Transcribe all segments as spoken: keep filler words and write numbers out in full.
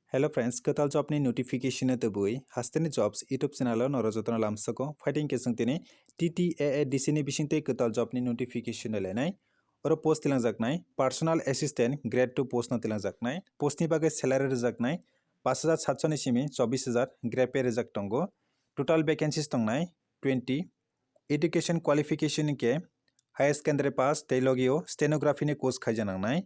Hello friends, kwtal job ni notification no tubui Hasteni Jobs YouTube channel o norok jotono lamsoko. Phaidi hwnkhe chwng tini T T A A D C ni bisingtwi kwtal job ni notification no lenai. Oro post tilangjaknai personal assistant grade two post no tilangjaknai. Post ni bagwi salary rwjaknai pash hajar satso ni simi chobbish hajar, grade pay rwjak tongo. Total vacancies tongnai twenty. Education qualification hwnkhe higher secondary pass tei logio stenography ni course khaija nangnai.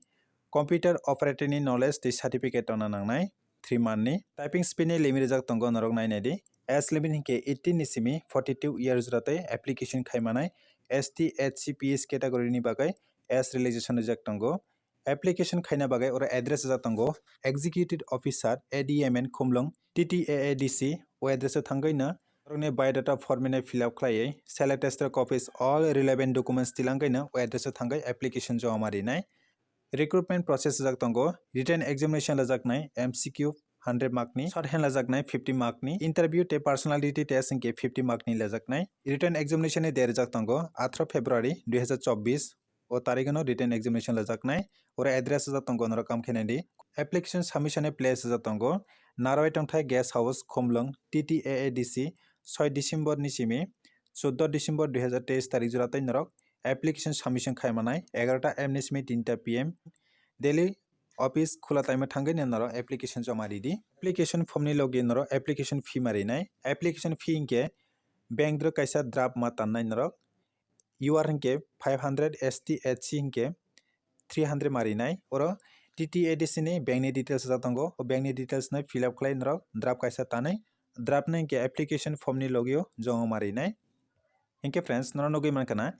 Computer operator ni knowledge tei certificate tongna nangnai three month ni. Typing speed ni limit rijak tongo, norok nainai di. Age limit hwnkhe eighteen ni simi forty two years jora tei application khaimanai S T, S C, P S category ni bagwi age relaxation rijak tongo. Application khaina bagwi oro address rijak tongo, Executive Officer, A D M N Khumlwng, T T A A D C, o address o thangwi no norokni biodata form no fill up khlaiwi, self attested copies, all relevant documents tilangwi no o address o thangwi application joma rinai. Recruitment process rijak tongo, written examination lajaknai, M C Q hundred mark ni, short hand lajaknai fifty mark ni, interview tei personality test hwnkhe fifty mark ni lajaknai. Written examination ni date rijak tongo atharo February dui hazar chobbish, o tarikh no written examination lajaknai. Oro address rijak tongo, norok kam khe naidi. Application submission ni place rijak tongo, Narwai Tongthai Guest House, Khumlwng, T T A A D C, soi December ni simi chuddo December dui hazar teis tarikh jora tei norok application submission khaimanai egarota A M ni simi tinta P M. Daily office khula taima thangwi norok application joma ridi. Application form ni logi norok application fee ma rinai. Application fee hwnkhe bank drok kaisa draft ma tannai norok. U R hwnkhe five hundred, S T, S C hwnkhe three hundred ma rinai. Oro T T A D C ni bank ni details rijak tongo. O bank ni details no fill up khlai norok draft kaisa tanai. Draft no hwnkhe application form ni logio joma ma rinai. Hinkhe friends, norok nugwi mankha na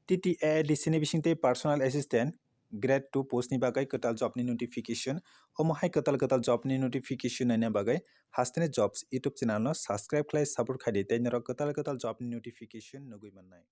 T T A A D C ni bisingtwi personal assistant grade two post ni bagwi kwtal job ni notification. Omo hai kwtal kwtal job ni notification naina bagwi Hasteni Jobs YouTube channel no subscribe khlai support khaidi tei norok kwtal kwtal job ni notification nugwi mannai.